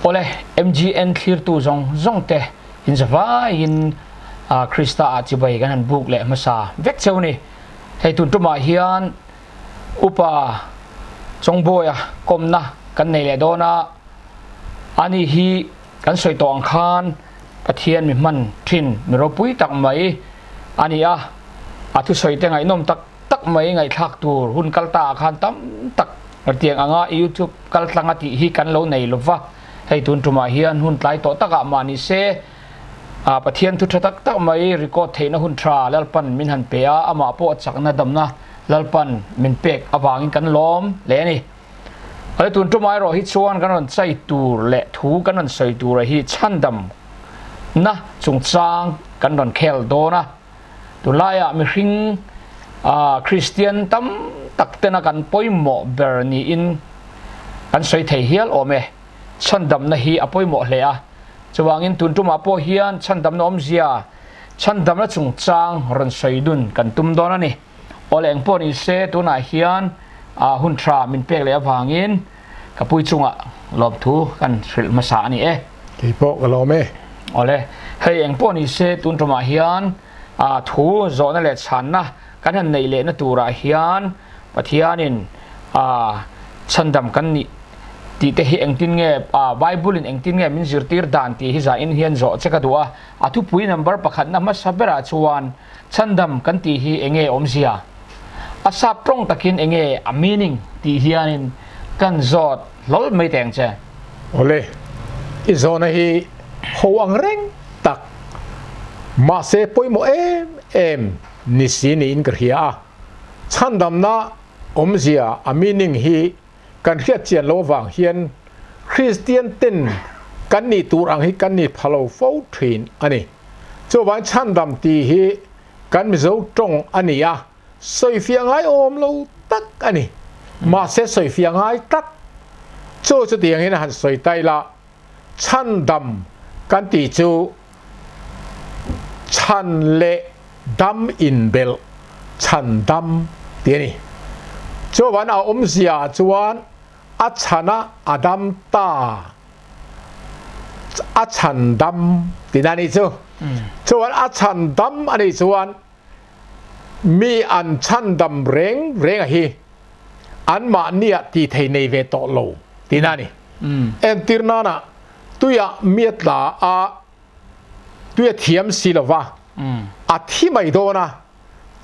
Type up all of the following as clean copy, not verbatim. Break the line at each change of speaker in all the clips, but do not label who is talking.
Awle, MGN thlirtu zawng zawng te inzavaiin Krista ah chibai kan han buk leh hmasa vek cheu ni. Hei tun tumah hian Upa Chawngbawi-a kawmna kan nei leh dawn a, ani hi kan sawi tawh ang khan Pathian mi hman thin mi ropui tak mai a ni a, a thusawi te ngaihnawm tak tak mai ngaihthlak tur hun kal ta ah khan tam tak tiang anga YouTube kal tlang a tih hi kan lo nei lova, hei tun tumah hian hun tlai tawh takah mah ni se Pathian thu tha tak tak mai record theihna hun tha Lalpan min han pe a, amah pawh chakna damna Lalpan min pek avangin kan lawm hle a ni. Ale tun tumah erawh hi chuan kan rawn chai tur leh thu kan rawn sawi tur hi chhandam na chungchang kan rawn khel dawn a. Tunlaiah mihring Kristian tam tak tena kan pawimawh ber niin kan sawi thei hial awm e. Chhandamna hi a pawimawh hle a, chuvangin tun tumah pawh hian chhandamna awmzia, chhandamna chungchang rawn sawi dun kan tum dawn a ni. Aw leh engpawh ni se tunah hian hun tha min pek leh avangin ka pui chungah lawmthu kan hrilh hmasa a ni e.
Kei pawh ka lawm e.
Awle, hei engpawh ni se tun tumah hian thu zawhna leh chhanna kan han neih lehna turah hian Pathianin chhandam kan nih tih te hi engtin nge Bible in engtin nge min zirtir dan tih hi zain hian zawh che ka duh a. A thupui number pakhatna hmasa berah chuan Chhandam kan tih hi enge awmzia? A sap tawng takin enge a meaning tih hianin kan zawt hlawl mai teng che.
Awle, i zawhna hi ho ang reng tak, mahse pawimawh em em ni si niin ka hria a. Chhandamna awmzia a meaning hi kan hriat chian loh avang hian Kristian ten kan nih tur ang hi kan ni pha lo fo thin a ni. Chuvang chhandam tih hi kan Mizo tawng a ni a, sawifiah ngai awm lo tak a ni. Mahse sawifiah ngai tak chu chutiangin a han sawi ta ila, chhandam kan tih chu chhan leh dam inbelh chhandam tih a ni. Chuan a awmzia ah chuan a chhana a dam ta, a chhandam tihna a nih chu. Chuan a chhandam a nih chuan mi an chhandam reng reng a hi anmahniah tih thei nei ve tawh lo tihna a ni. Entir nana tuiah mi a tla a, tui a thiam si lo va, a thi mai dawn a,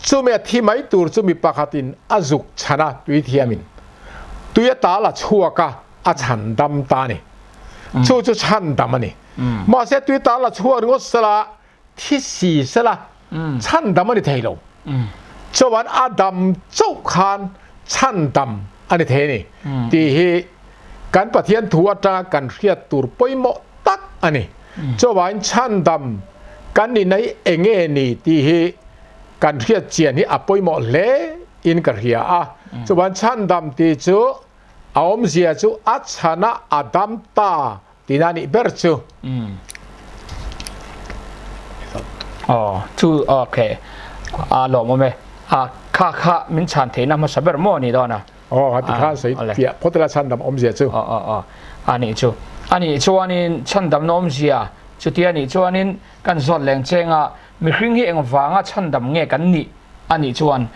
chumi a thi mai tur chu mi pakhatin a zuk chhan a, tui thiamin tui a tal a chhuak a, a chhan dam ta a ni. Chu chu chhan dam a ni. Mahse tui tal a chhuak ringawt sela, thi si sela, chhan dam a ni thei lo. Chuan a dam chauh khan chhan dam a ni thei a ni tih hi kan Pathian thu atanga kan hriat tur pawimawh tak a ni. Chuvain chhandam kan ni nei enge ni tih hi kan hriat chian hi a pawimawh hle in ka hria a. Chuvan chhandam tih chu a awmzia chu a chhana a dam ta tihna nih ber chu.
Aw chu okay a lawmawm e. A kha kha min chhan theihna hmasa ber maw ni dawn a?
Aw hati khan sawi fiah phawt ila chhandam awmzia chu.
Aw aw aw a nih chu. A nih chuanin chhandamna awmzia chutia nih chuanin kan zawt leng cheng a, mihring hi engvanga chhandam nge kan nih a nih chuan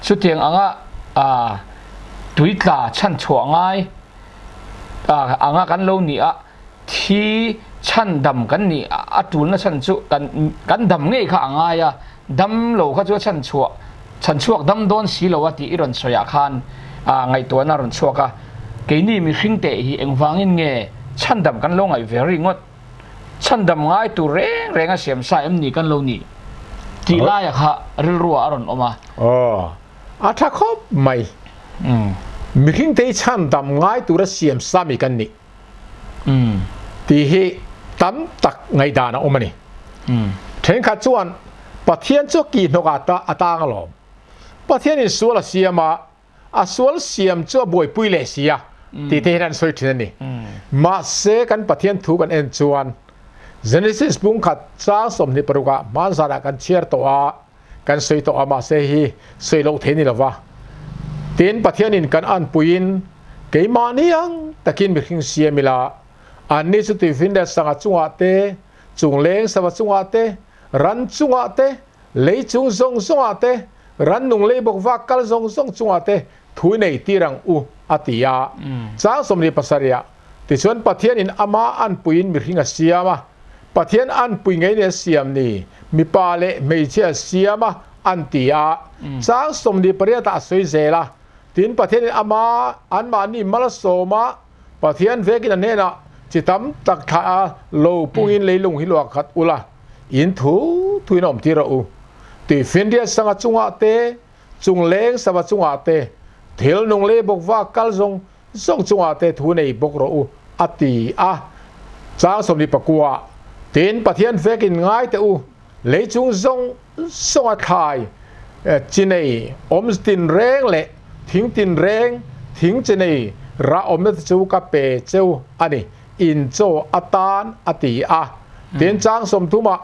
chutiang anga tui tla chhanchhuah ngai anga kan lo nih a, thi chhandam kan nih a tulna chhan chu kan kan dam ngei kha a ngai a, dam lo kha chu a chhanchhuah chhanchhuak dam dawn si lo a tih i rawn sawi ah khan ngaihtuahna a rawn chhuak a, keini mihring teh hi engvangin nge chhandam kan lo ngaih ve ringawt, chhandam ngai tur reng reng a siam sa em ni kan lo nih tih laia kha rilru ah a rawn awm a.
Aw, a tha khawp mai. Mihring te hi chhandam ngai tura siam sa mi kan nih. Tih hi tam tak ngaihdan a awm a ni. Thenkhat chuan Pathian chu kihhnawk ah a tang alawm. Pathianin sual a siam a, a sual siam chu a buaipui leh si a tih te hian an sawi thin a ni. Mahse kan Pathian thu kan en chuan Genesis bungkhat chang 26 ah hmanzanah kan chhiar tawh a, kan sawi tawh a mahse hi sawi loh thei ni lova. Tin, Pathianin kan anpuiin keimahni ang takin mihring siam ila, anni chu tuifinriat sangha chungah te, chungleng sava chungah te, ran chungah te, lei chung zawng zawngah te, rannung lei bawk vak kal zawng zawng chungah te thu i nei tir ang u, a ti a. Chang 27 Tichuan Pathianin ama anpuiin mihring a siam a, Pathian anpui ngei nen siam ni, mipa leh hmeichhia siam a, an ti a. Chang 28 ah a sawi zel a, Tin, Pathianin ama anmahni malsawm a, Pathian vekin a hnenah chi tam tak thlah a, lo pungin leilung hi luah khat ula, in thu thuin awm tir rawh u. Tuifinriat sangha chungah te, chungleng sava chungah te, thil nung lei bawkva kal zawng zawng chungah te thu nei bawk rawh u, a ti a. Chang 29, Tin, Pathian vekin ngai teh u, lei chung zawng zawnga thlai chi nei awm tinreng leh thing tinreng thing chi nei rah awmna te chu ka pe cheu a ni, in chaw atan, a ti a. Tin, chang 30,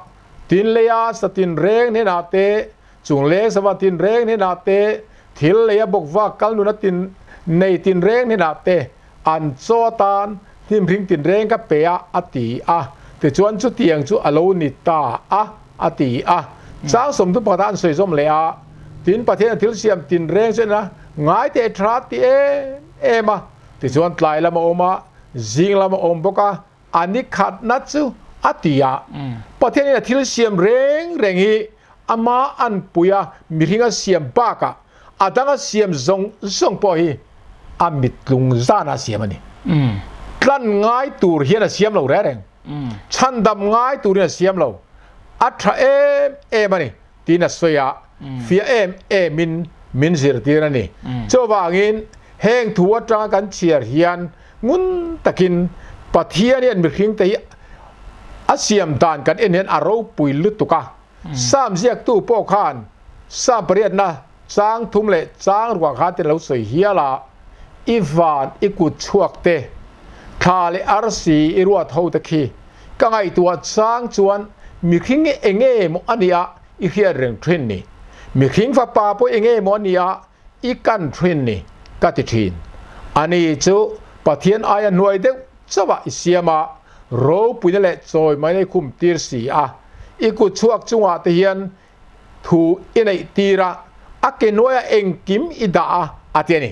Tin leia sa tinreng hnenah te, Chungleng sava tinreng hnenah te, thil lei a bawkva kal nuna tin nei tinreng hnenah te an chaw atan hnimhring tinreng ka pe a, a ti a. Tichuan chutiang chu a lo ni ta a, a ti a. Chang 31 ah an sawi zawm leh a, Tin, Pathian a thil siam tinreng chu en a, ngai teh tha ti em em a. Tichuan tlai lam a awm a, zing lam a awm bawk a, A ni khatna chu a ti a, Pathianin a thil siam reng reng hi ama anpui a mihring a siam bakah a dang a siam zawng zawng pawh hi a mittlung zana a siam a ni. Tlan ngai tur hian a siam lo reng reng. Chhandam ngai turin a siam lo. A tha em em a ni tiin a sawi a, fiah em emin min zirtir a ni. Chuvangin heng thu atanga kan chhiar hian Ngun takin Pathian hian mihringte hi a siam dan kan en hian a ropui lutuk a. Psalm ziaktu pawh khan Psalm pariatna chang thum leh chang ruah khan te lo sawi hial a, I van i kut chhuak te, thla leh arsi i ruat ho te khi ka ngaihtuah chang chuan mihring hi enge maw a nia i hriat reng thin ni. Mihring fapa pawh enge maw a nia I kan thin ni ka ti thin. Ani chu Pathian aia hnuai deuh chauhah i siam a, ropuina leh chawimaina i khum tir si a. I kut chhuak chungah te hian thu i neih tir a, a ke hnuaiah engkim i dah a, a ti a ni.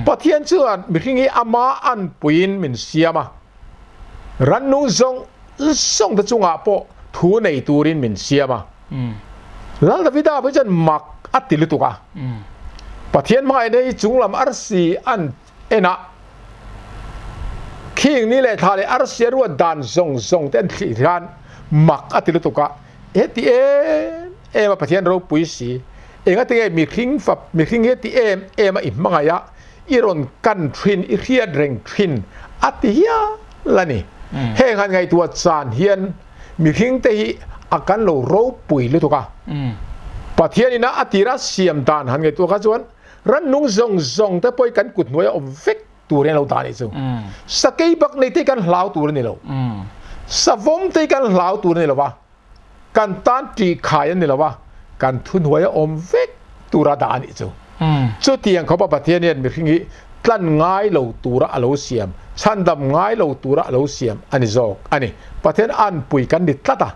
Pathian chuan mihring hi ama anpuiin min siam a. Rannung zawng zawng te chungah pawh thu nei turin min siam a. Lal Davida pawh chuan mak a ti lutuk a. Pathian hmangaihna hi chunglam arsi an en a, khing ni leh thla leh arsi a ruat dan zawng zawng te an thlih hian mak a ti lutuk a. Heti em em a Pathian ropui si, engatinge mihring fap mihring heti em em a i hmangaih a, i rawn kan thin, i hriat reng thin a ti hial a ni. Heng han ngaihtuah chan hian mihringte hi a kan lo ropui lutuk a. Pathianin a tira siam dan han ngaihtuah kha chuan rannung zawng zawng te pawh hi kan kut hnuaia awm vek tur hian lo dah a nih chu. Sakei bak nei te hi kan hlau tur a ni lo. Savawm te hi kan hlau tur a ni lo va. Kan tan tih khai a ni lo a, kan thuhnuai a awm vek tura dah a nih chu. Chutiang khawpa Pathian hian mihring hi tlan ngai lo tura a lo siam, chhandam ngai lo tura a lo siam a ni zawk a ni. Pathian anpui kan ni tlat a.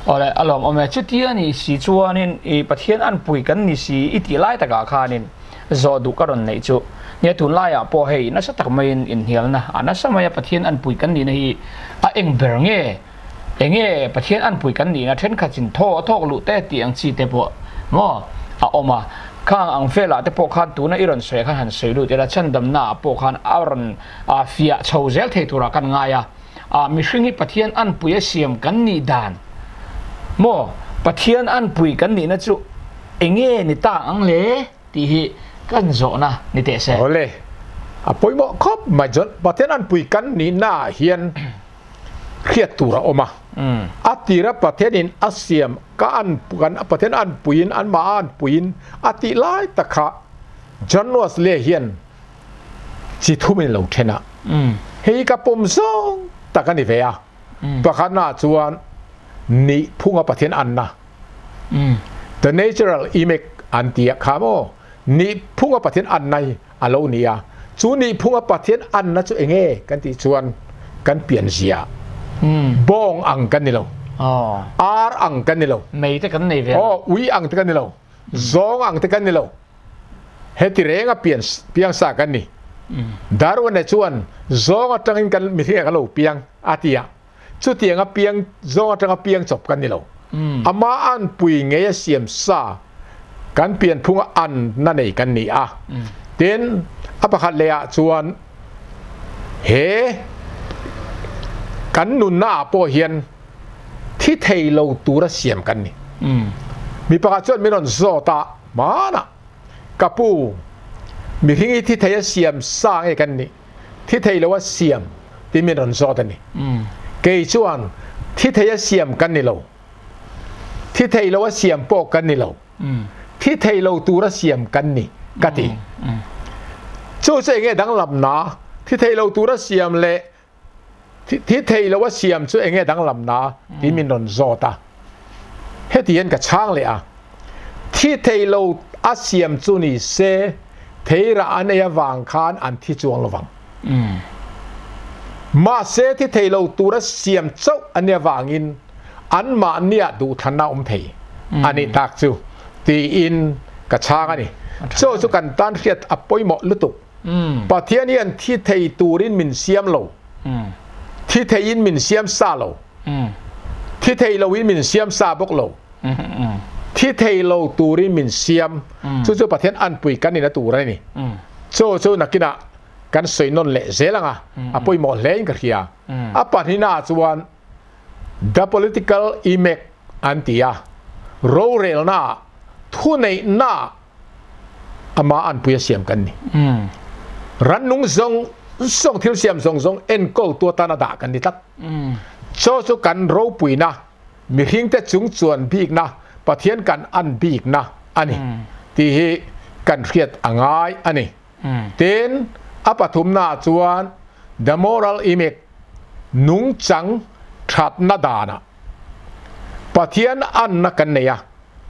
Awle, a lawm awm e. Chutia ni si chuanin i Pathian anpui kan ni si i tih lai takah khanin zawh duh ka rawn neih chu. Nia tunlaiah pawh hei nasa tak maiin inhnialna a nasa mai a Pathian anpui kan nihna hi a eng ber nge? Enge Pathian anpui kan nihna thenkhat chin thaw a thawk luh te tih ang chi te pawh maw a awm a, khang ang velah te pawh khan tuna i rawn sawi khan han sawi lut ila chhandamna ah pawh khan a rawn fiah chho zel thei turah kan ngai a, ah mihring hi Pathian anpui a siam kan nih dan maw Pathian anpui kan nihna chu enge ni ta ang le? Tih hi kan zawhna ni teh se.
Awle, a pawimawh khawp mai chuan Pathian anpui kan nihna ah hian hriat tur a awm a. A tira Pathianin a siam ka an kan Pathian anpuiin anmah a anpuiin a tih lai tak kha John Wesley hian chi thumin a lo then a. Hei hi ka pawm zawng tak a ni ve a. Pakhatnaah chuan nihphunga Pathian anna, the natural image an ti a kha maw? Nihphunga Pathian anna hi a lo ni a, chu nihphunga Pathian anna chu enge kan tih chuan kan pian zia bawng ang kan ni lo, ar ang kan ni lo,
mei te kan nei ve
lo, ui ang te kan ni lo, zawng ang te kan ni lo, heti renga pian piang sa kan ni. Darwin-a chuan zawng atangin kan mihring ah kan lo piang a ti a. Chutianga piang zawng atanga piang chawp kan ni lo. Ama anpui ngei a siam sa kan pianphunga anna nei kan ni a. Tin, a pakhat leh ah chuan he kan nunna ah pawh hian thi thei lo tura siam kan ni. Mi pakhat chuan min rawn zawt a, hmanah ka pu, mihring hi thi thei a siam sa nge kan nih? Thi thei lo a siam ti min rawn zawt a ni. Kei chuan thi thei a siam kan ni lo. Thi thei lo a siam pawh kan ni lo. Thi thei lo tur a siam kan ni ka ti. Chu chu enge danglamna? Thi thei lo tur a siam leh Thi thei lo a siam chu enge danglamna ti min rawn zawt a. Heti hian ka chhang leh a, Thi thei lo a siam chu ni se theirah an ei avang khan an thi chuang lo vang. Mahse thi thei lo tura siam chauh a nih avangin anmahniah duhthlanna awm thei a nih tak chu tiin ka chhang a ni. Chaw chu kan tan hriat a pawimawh lutuk. Pathian hian thi thei turin min siam lo. Thi theiin min siam sa lo. Thi thei loin min siam sa bawk lo. Thi thei lo turin min siam. Chu chu Pathian anpui kan ina tur a ni. Chu chu nakinah kan sawi nawn leh zel ang a, a pawimawh hle in ka hria. A pahnihnaah chuan The Political Image an ti a, rorelnaah, thuneihnaah, Amah anpui a siam kan ni. Rannung zawng zawng thil siam zawng zawng enkawltu atan a dah kan ni tlat. Chaw chu kan ropuina, mihringte chung chuan bikna, Pathian kan an bikna a ni tih hi kan hriat a ngai a ni. Tin, a pathumnaah chuan the moral image, nungchang thatna danah Pathian anna kan nei a,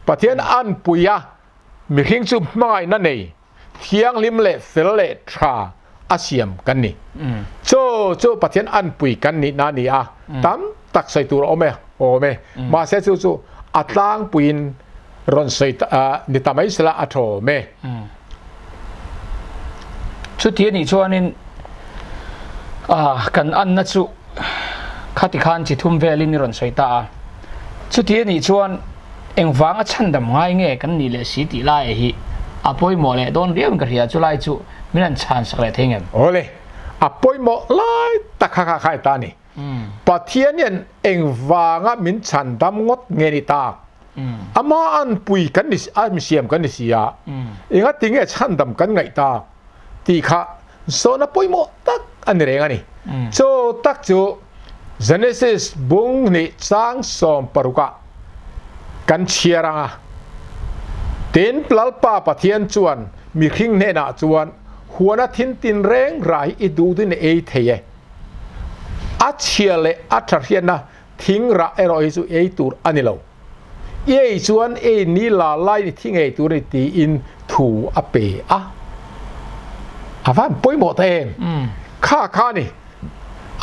Pathian anpui a, mihring chu hmangaihna nei, thianghlim leh fel leh tha a siam kan ni. Chu chu Pathian anpui kan nihna a ni a, tam tak sawi tur a awm e, awm e. Mahse chu chu a tlangpuiin rawn sawi ni ta mai sela a thawm e.
Chuti a nih chuanin kan anna chu khati khan chi thum velin i rawn sawi ta a. Chuti a nih chuan engvanga chhandam ngai nge kan nih leh si tih lai hi a pawimawh leh dawn riauin ka hria, chulai chu min han chhan sak leh thei ngem?
Awle, a pawimawh lai tak kha kha khai ta a ni. Pathian hian engvanga min chhandam ngawt nge ni tak? Ama anpui kan ni a misiam kan ni si a, engati nge chhandam kan ngaih tak tih kha zawhna pawimawh tak a ni reng a ni. Chu tak chu Genesis bung hnih chang 16 ah kan chhiar ang a, Tin, Lalpa Pathian chuan mihring hnenah chuan, Huana thin tinreng rah hi i duh duhin i ei thei e. A chhia leh a tha hriatna Thing rah erawh hi chu ei tur a ni lo. I ei chuan ei ni la lai ni thi ngei tur a ni tiin thu a pe a. A van pawimawh ta em? Kha kha a ni.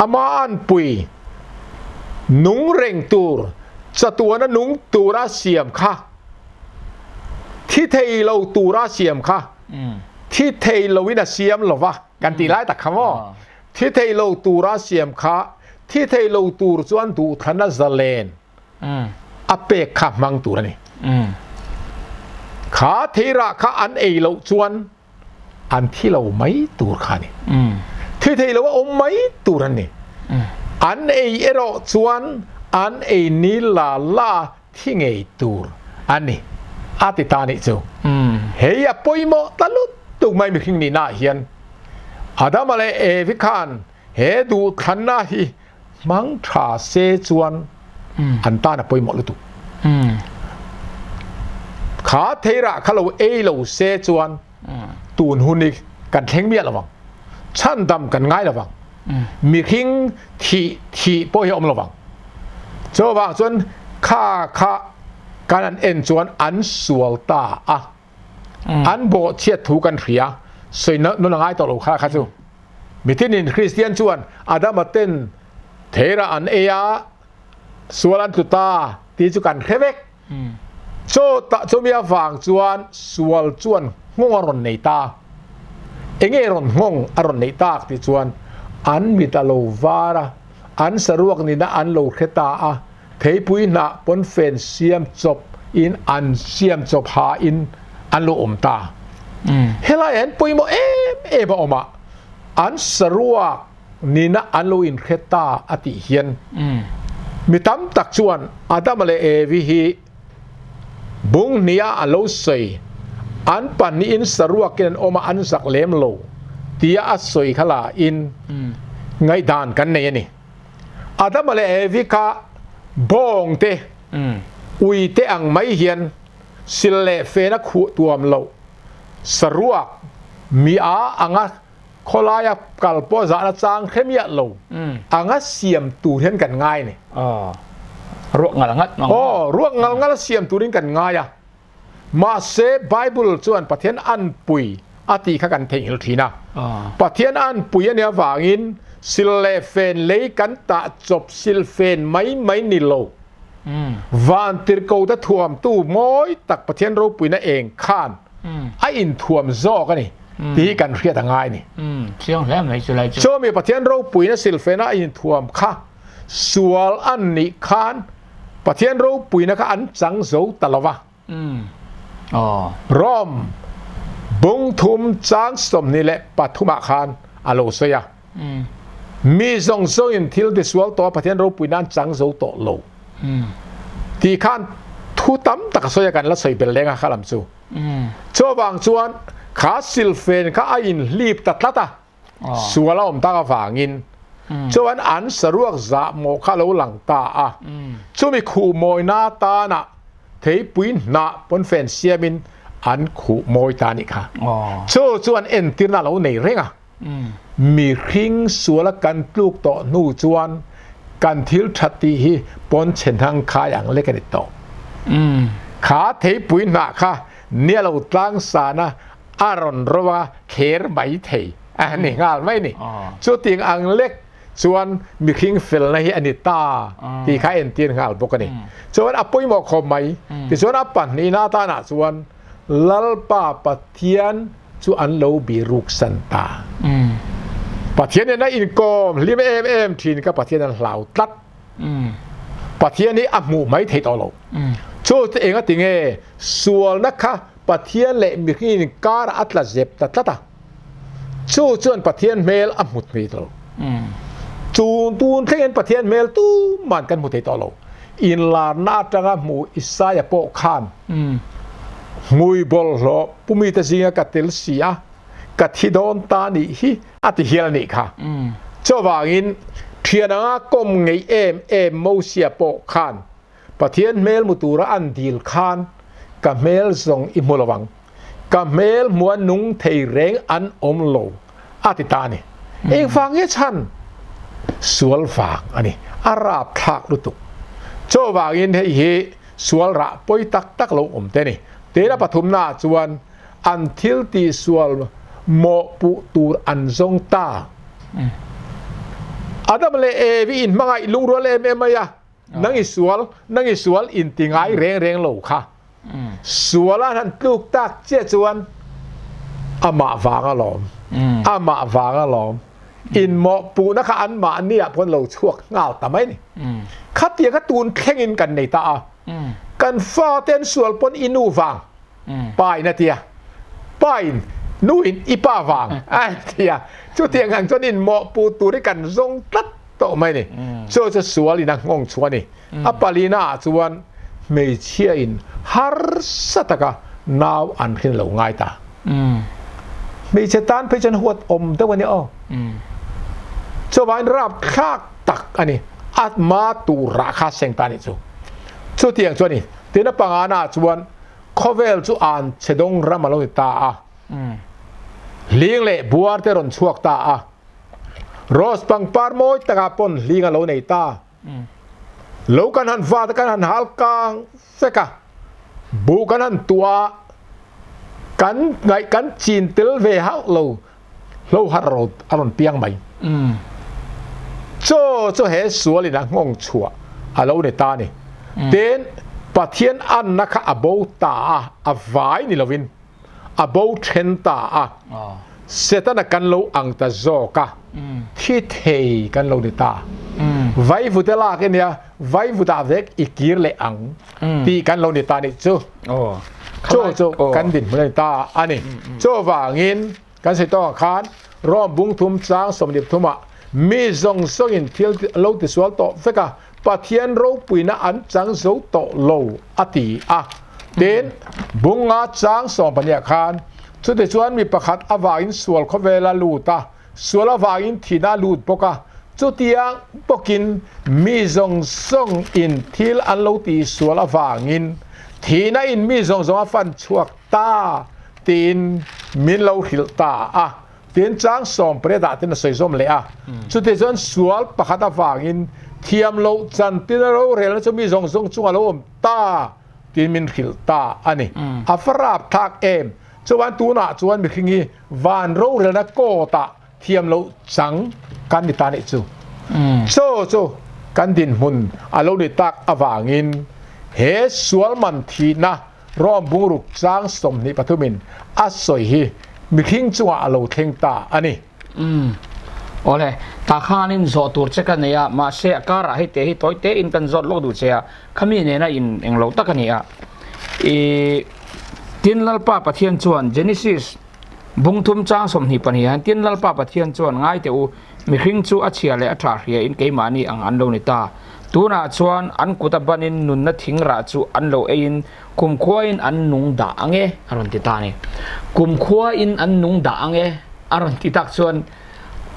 Ama anpui nung reng tur, chatuana nung tura siam kha, thi thei lo tura siam kha, thi thei loin a siam lo va kan tih lai tak kha maw? Thi thei lo tura siam kha thi thei lo tur chuan duhthlanna zalen a pek kha hmang tur a ni. Kha theirah kha an ei loh chuan an thi lo mai tur kha a ni. Thi thei lo a awm mai tur an ni. An ei erawh chuan an ei ni la la thi ngei tur a ni a ti ta nih chu. Hei a pawimawh ta lutuk mai mihring nihna ah hian Adama leh Evi khan he duhthlanna hi hmang tha se chuan an tan a pawimawh lutuk. Kha theirah kha lo ei lo se chuan tun hun hi kan thleng miah lo vang. Chhandam kan ngai lo vang. Mihring thih thih pawh hi a awm lo vang. Chuvang chuan kha kha kan an en chuan an sual ta a. An bawhchhiat thu kan hria, sawi nawn a ngai tawh lo kha kha chu. Mitinin Kristian chuan Adama ten theira an ei a, sual an tlu ta tih chu kan hre vek. Chaw tah chumi avang chuan sual chuan nghawng a rawn nei ta. Enge rawn nghawng a rawn neih tak tih chuan an mit a lo var a, an saruak nihna an lo hre ta a, theipui hnah pawnfen siam chawp in an siam chawp ha in an lo awm ta. Helai ah hian pawimawh em em a awm a, an saruak nihna an lo inhre ta a tih hian mi tam tak chuan Adama leh Evi hi bung hniha a lo sawi, an pahnihin saruakin an awm a, an zak lem lo tia a sawi kha la in ngaihdan kan nei a ni. Adama leh Evi kha bawng te, ui te ang mai hian sil leh fen a khuh tuam loh, saruak mi a anga Khawlaia kal pawh zahna chang hre miah lo anga siam tur hian kan ngai a ni.
Ruak ngal ngat mang.
Aw, ruak ngal ngal a siam turin kan ngai a. Mahse, Bible chuan Pathian anpui a tih kha kan theihnghilh thin a. Pathian anpui a nih avangin sil leh fen lei kan tah chawp sil fen mai mai ni lo. Vantirhkote thuamtu mawi tak Pathian ropuina eng khan a inthuam zawk a ni. Tih hi kan hriat a ngai a ni.
Chiang hle mai chu lai chu.
Chumi Pathian ropuina silfena a inthuam kha sual an nih khan Pathian ropuina kha an chang zo ta lo va. Rom bung thum chang 23 ah khan a lo sawi a. Mi zawng zawngin thil tisual tawh a Pathian ropuina an chang zo tawh lo. Tih khan thu tam tak a sawi a kan la sawi bel leng a kha lam chu. Chuvang chuan kha silfen kha a inhlip ta tlat a, sual a awm tak avangin chuan an saruak zah mawh kha a lo lang ta a. Chumi khuh mawina atana theipui hnah pawnfen siamin an khuh mawi ta a nih kha. Chu chuan entirna a lo nei reng a. Mihring suala kan tluk tawh hnu chuan kan thil tha tih hi pawn chhe hnang khai ang lek a ni tawh. Kha theipui hnah kha nia lo tlang sana a rawn ro a thler mai thei a ni nghal mai ni. Chutiang ang lek chuan mihring felna hi a ni ta tih kha entir nghal bawk a ni. Chuan a pawimawh khawp mai. Tichuan a pahnihna atanah chuan Lalpa Pathian chu an lo biruk san ta. Pathian in a inkawm hlim em em thin kha Pathian an hlau tlat. Pathian hi a hmuh mai thei tawh lo. Chu chu enga tinge sualna kha Pathian leh mihring inkarah a tla zep ta tlat a. Chu chuan Pathian hmel a hmu thei tawh lo. Tun tun thlengin Pathian hmel tuman kan hmu thei tawh lo. Inlarna atanga hmu Isaia pawh khan hmui bawlhhlawh pumite zinga ka tel si a, ka thi dawn ta nih hi a ti hial a nih kha. Chuvangin thian anga kawm ngeih em em Mosia pawh khan Pathian hmel hmu tura an dil khan ka hmel zawng i hmu lo ang, ka hmel hmua nung thei reng an awm lo a ti ta a ni. Engvang nge chhan? Sual vang a ni, a rapthlak lutuk. Chuvangin hei hi sual rah pawi tak tak lo awm te a ni. Tena pathumnaah chuan an thil tihsual mawhpuh tur an zawng ta. Adam leh Evi inhmangaih lungrual em em mai a. Nang i sual, nang i sual in ti ngai reng reng lo kha. Sual an han tluk tak chiah chuan amah vang alawm, amah vang alawm. In mawhpuhna kha anmahni ah pawn lo chhuak nghal ta mai ni. Khatia kha tun thlengin kan nei ta a. Kan fate an sual pawn i nu vang. Pa in a ti a, pa in nu in i pa vang a ti a, chutiang ang chuan inmawhpuh tur hi kan zawng tlat tawh mai a ni. Chu chu sual in a nghawng chhuah a ni. A palina ah chuan hmeichhia in harsa taka nau an hrin lo ngai ta. Hmeichhe tan phei chuan huat awm deuh a ni aw. Chuvangin rapthlak tak a ni. A hma tur rah kha seng ta a nih chu. Chutiang chu a ni. Tin a pangana ah chuan khawvel chu an chhe dawng ram a lo ni ta a, hling leh buar te rawn chhuak ta a, rose pangpar mawi takah pawn hling a lo nei ta, lo kan han vat a kan han hal kang vek a, buh kan han tuah a. Kan ngaih kan chin tel ve hauh lo hlo har a rawn piang mai. Chaw chu he sual in a nghawng chhuah a lo ni ta a ni. Tin, Pathian anna kha a bo ta a, a vai ni lovin a bo then ta a. Setana kan lo ang ta zawk a, thi thei kan lo ni ta. Vaivute lak i nia, vaivutah vek i kir leh ang tih kan lo ni ta nih chu. Chu chu kan dinhmun a ni ta a ni. Chuvangin kan sawi tawk ang khan Rome bung thum chang 23 ah mi zawng zawngin thil lo tisual tawh vek a, Pathian ropuina an chang zo tawh lo a ti a. Tin, bunga chang 12 ah khan chutichuan mi pakhat avangin sual khawvel a lut a, sual avangin thihna a lut bawk a, chutiang bawkin mi zawng zawng in thil an lo tihsual avangin thihna in mi zawng zawng a fan chhuak ta tiin min lo hrilh ta a. Tin chang 18 ah ten a sawi zawm leh a. Chutih chuan sual pakhat avangin thiam loh chantin a rorelna chu mi zawng zawng chungah lo awm ta tiin min hrilh ta a ni. A va rapthlak em! Chuan tunah chuan mihring hi van rorelna kawtah thiam loh chang kan ni ta nih chu. Chaw chu kan dinhmun a lo ni tak avangin he sual man thihna Rom bungruk chang 23 in a sawi hi mihring chungah a lo thleng ta a ni.
Umm. Awle, tah khanin zawh tur che ka nei a, mahse a karah hei te hi tawi tein kan zawt lawk duh che a, khami nena in englo tak a ni a. I Tin Lalpa Pathian chuan Genesis bungthum chang 22 ah hian Tin Lalpa Pathian chuan ngai teh u, Mihring chu a chhia leh a tha hria in keimahni ang an lo ni ta. Tunah chuan an kut a banin nunna thing rah chu an lo eiin kumkhua in an nung dah ang e a rawn ti ta a ni. Kumkhua in an nung dah ang e a rawn ti tak chuan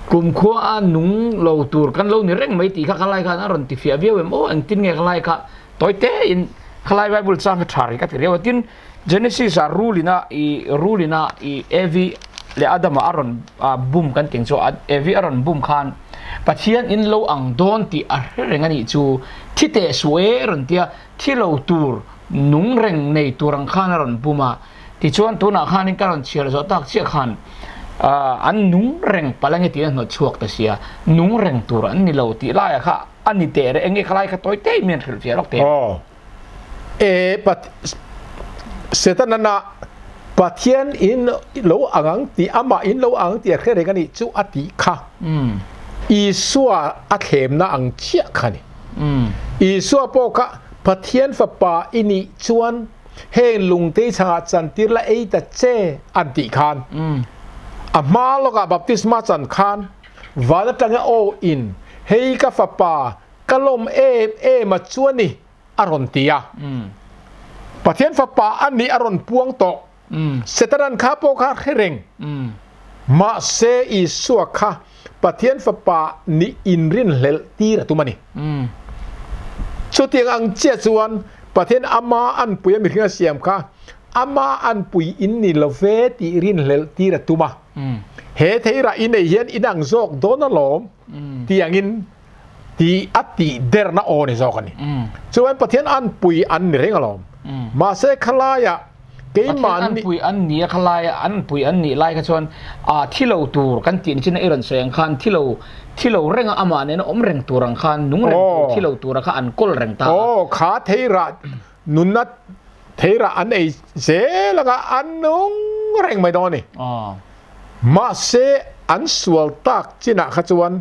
kumkhua a nung lo tur kan lo ni reng mai tih kha khalai khan a rawn ti fiah viau em aw engtin nge khalai kha tawi te in khalai Bible chang kha tha ri ka ti riau a tin Genesis ah rulina i rulina i Evi leh Adama a rawn bum kan tih chu Evi a rawn bum khan Pathian in lo ang dawn tih a hre reng a nih chu thi teh suh e a rawn tia thi lo tur nung reng nei tur ang khan a rawn bum a tichuan tunah khanin ka rawn chhiar zawh tak chiah khan an nung reng palh ange tiin a hnawt chhuak ta sia nung reng tur an ni lo tih laiah kha a ni teh reng enge khalai kha tawi te in mi an hrilhfiah lawk teh.
E Pat Setana Pathian in lo ang ang tih amah in lo ang tih a hre reng a nih chu a tih kha Isua a thlemna ang chiah kha a ni. Isua pawh kha Pathian fapa i nih chuan heng lungtei chhangah chantir la ei ta che an tih khan a hma lawkah baptisma chan khan van atanga aw in hei ka fapa ka lawm em em a chuan i a rawn ti a. Pathian fapa a nih a rawn puang tawh. Setanan kha pawh kha hre reng. Mahse Isua kha Pathian fapa nih inrinhlelh tir a tum a ni. Chutiang ang chiah chuan Pathian ama anpui a mihring a siam kha ama anpui in ni lo ve tih rinhlelh tir a tum a. He theirah i nei hian inang zawk dawn alawm tih angin tih a tih derna aw ni zawk a ni. Chuan Pathian anpui an ni reng alawm. Mahse khalaiah keimah
Pathian anpui an ni a khalai anpui an nih lai kha chuan a thi lo tur kan tih ni chin a i rawn sawi ang khan thi lo thi lo reng a amah nena awm reng tur ang khan nung reng tur thi lo tura kha an kawl reng ta a.
Aw kha theirah nunna theirah an ei zel anga an nung reng mai dawn a ni. Mahse an sual tak chinah kha chuan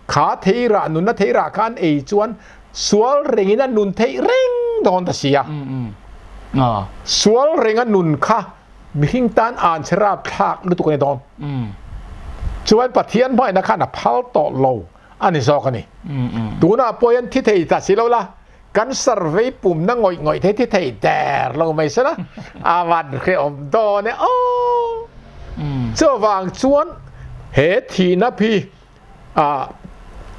Kha theirah nunna theirah kha an ei chuan sual rengin a nun theih reng dawn ta si a. Sual renga nun kha mihring tan an che rapthlak lutuk a ni dawn. Chuan Pathian hmaina khan a phal tawh lo a ni zawk a ni. Tunah pawh hian thi thei ta si lo la, kan survey pumna ngawih ngawih thei thi thei der lo mai se la, a van hrehawm dawn e aw. Chuvang chuan he thihna phi a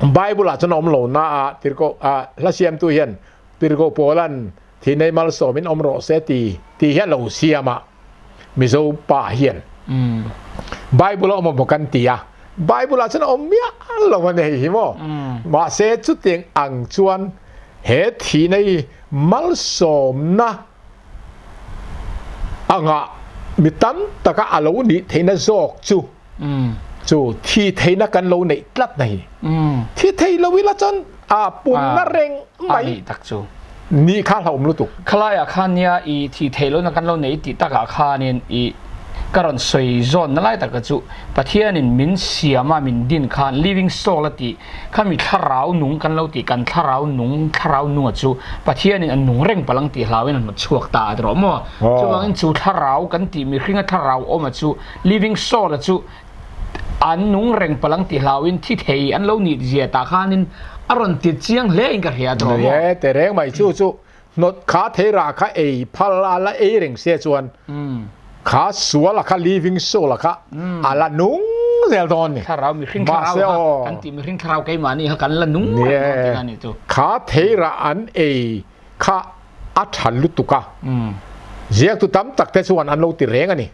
Bible ah chuan a awm lo na a tirhkoh a hla siamtu hian tirhkoh Paulan thinei malsawmin awm rawh se ti tih hi a lo siam a Mizo pa hian Bible a awm emaw kan ti a Bible ah chuan a awm miah lo a nei hi maw mahse chutiang ang chuan he thinei malsawmna anga. Mi tam taka a lo nih theihna zawk chu chu thi theihna kan lo neih tlat na hi. Thi thei lo ila chuan a punna reng mai nih kha hlauhawm lutuk.
Khalaiah khan nia i thi theih lohna kan lo nei tih takah khanin i ka rawn sawi zawnna lai taka chu Pathianin min siama min din khan living soul a tih Khami thlarau nung kan lo tih kan thlarau nung thlarau nunga chu Pathianin a nung reng palang tih hlauin a hnawt chhuak ta a ti rawh maw? Chuvangin chu thlarau kan tih mihringa thlarau awma chu living soul a chu an nung reng palang tih hlauin thi thei an lo nih zia tah khanin a rawn ti chiang hle in ka hria a ti rawh maw?
Ni e, tehreng mai chu chu Hnawt kha theirah kha ei phal a la ei reng se chuan kha sual a kha living soul a kha a la nung zel dawn ni.
Thlarau mihring thlarau kha kan tih mihring thlarau keimahni kha kan la nung reng dawn tih a ni chu.
Kha theirah an ei kha a tha lutuk a, ziaktu tam tak te chuan an lo ti reng a ni.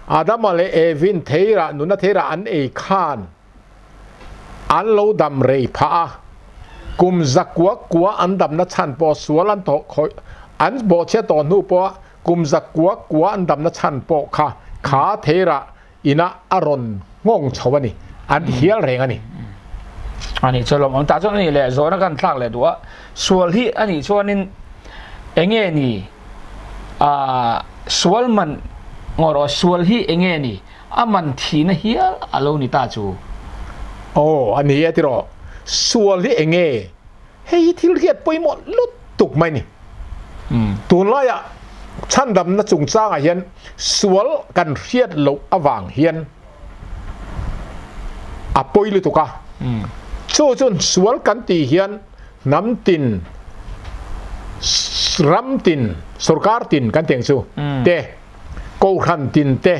Adama leh Evin theirah nuna theirah an ei khan An lo dam rei phah a, kum zakua kua an damna chhan pawh sual an thawh khawih an bawhchhiat tawh hnu pawha kum zakua kua an damna chhan pawh kha kha theirah inah a rawn nghawng chho a ni, an ti hial reng a ni.
A nih chuan lawmawm tah chuan a nih leh zawhna kan thlak leh duh a, sual hi a nih chuanin enge ni ah sual man ngaw rawh sual hi enge ni? A man thihna hial a lo ni ta chu.
Aw, a ni e tiraw. Sual hi eng nge? Hei hi thil hriat pawimawh lutuk mai ni. Tunlaiah chhandamna chungchangah hian sual kan hriat loh avang hian a pawi lutuk a. Chu chuan sual kan tih hian hnam tin, ram tin, sorkar tin kan tih ang chu te, Kohhran tin te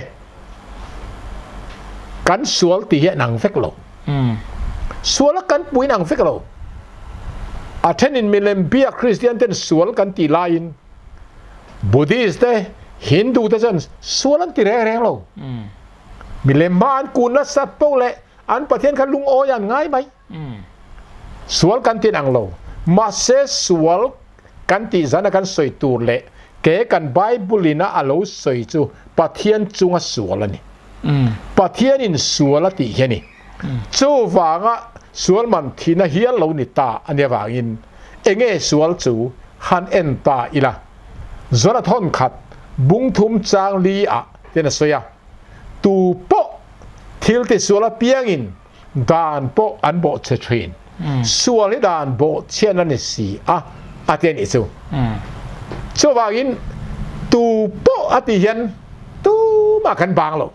kan sual tih hi an ang vek lo. Sual a kan puin ang vek lo. A thenin milem bia Kristian ten sual kan tih laiin Buddhist te, Hindu te chuan sual an ti reng reng lo. Milem hma an kun nasat poh leh an Pathian kha lungawi an ngai mai. Sual kan tin ang lo. Mahse sual kan tih zana kan sawi tur leh ke kan Bible in a a lo sawi chu Pathian chunga sual a ni. Pathian in sual a tih hi a ni. Chuvanga sual man thihna hial lo ni ta a nih avangin enge sual chu han en ta ila. Zona thawnkhat bungthum chang li ah ten a sawi a, Tu pawh thil tisual apiangin Dan pawh an bawhchhe thin. Sual hi dan bawhchhian a ni si a, a ti a nih chu. Chuvangin tu pawh a tih hian tumah kan bang lo.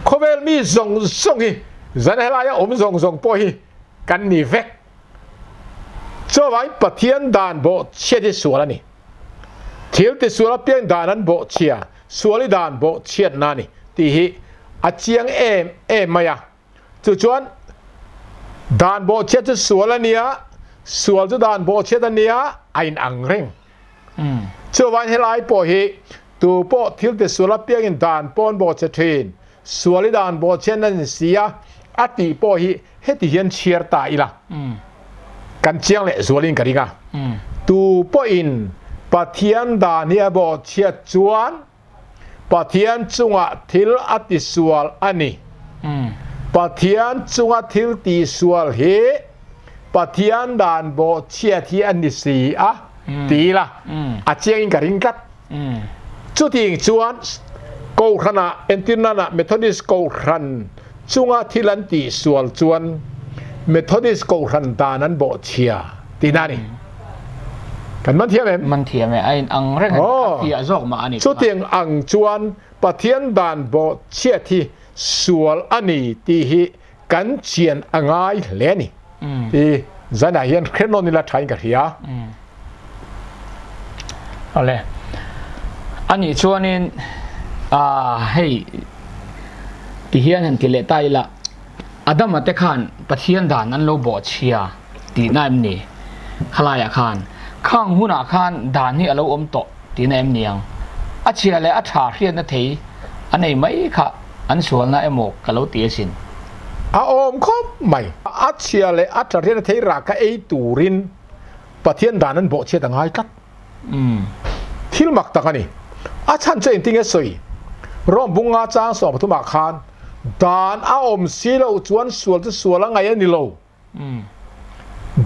Khawvel mi zawng zawng hi zan helaia awm zawng zawng pawh hi kan ni vek. Chuvangin Pathian dan bawhchhiat hi sual a ni. Thil tisual apiang dan an bawhchhia, sual i dan bawhchhiatna a ni tih hi a chiang em em mai a. Chu chuan dan bawhchhiat chu sual a nia, sual chu dan bawhchhiat a nia, a inang reng. Chuvangin helai pawh hi tu pawh thil tisual apiangin dan pawh an bawhchhe thin, Sual i dan bawhchhian a ni si a, a tih pawh hi heti hian chhiar ta ila kan chiang leh zualin ka ring a. Tu pawhin Pathian dan hi a bawhchhiat chuan Pathian chungah thil a tisual a ni. Pathian chunga thil tihsual hi Pathian dan bawhchhiat hi a ni si a ti ila a chiangin ka ring tlat. Chutiang chuan Kohhranah, entirnanah Methodist Kohhran chunga thil an tihsual chuan Methodist Kohhran dan an bawhchhia tihna a ni. Kan man thiam em?
Man thiam e, a in ang reng a ni, a fiah zawk mah a ni.
Chutiang ang chuan Pathian dan bawhchhiat hi sual a ni tih hi kan chian a ngai hle a ni. I zanah hian hre nawn ila thain ka hria.
Awle. Anih chuanin hei ti hian han ti leh ta ila Adama te khan Pathian dan an lo bawhchhia tihna em ni? Khalaiah khan khang hunah khan dan hi a lo awm tawh tihna em ni ang? A chhia leh a tha hriatna thei a nei mai kha an sualna emaw ka lo ti asin.
A awm khawp mai. A chhia leh a tha hriatna thei rah kha ei turin Pathian dan an bawhchhiat a ngai tlat. Thil mak tak a ni. A chhan chu engtin nge sawi? Rom bunga chang 13 ah khan dan a awm si loh chuan sual chu sual a ngaih a ni lo.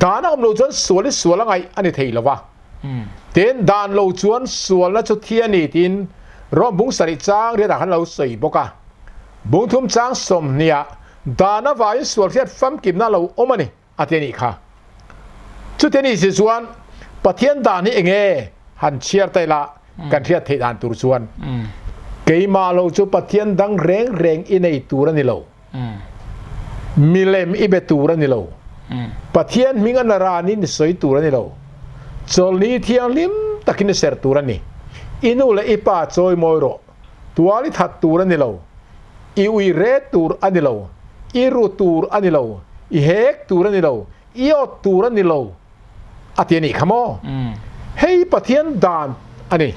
Dan a awm loh chuan sual hi sual a ngaih a ni thei lo va. Tin, dan lo chuan sualna chu thi a ni tiin Rom bung sarih chang riatah khan lo sawi bawk a. Bung thum chang 20 ah dan avangin sual hriat famkimna a lo awm a ni a ti a nih kha. Chuti a nih si chuan Pathian dan hi enge han chhiar ta ila kan hriat theih dan tur chuan keimah lo chu Pathian dang reng reng i nei tur a ni lo. Milem i be tur a ni lo. Pathian hming a naranin i sawi tur a ni lo. Chawlhni thianghlim takin i serh tur a ni. I nu leh i pa chawi mawi rawh. Tual i that tur a ni lo. I ui ret tur a ni lo. I ru tur a ni lo. I hek tur a ni lo. I awt tur a ni lo. A ti a nih kha maw? Hei Pathian dan a ni.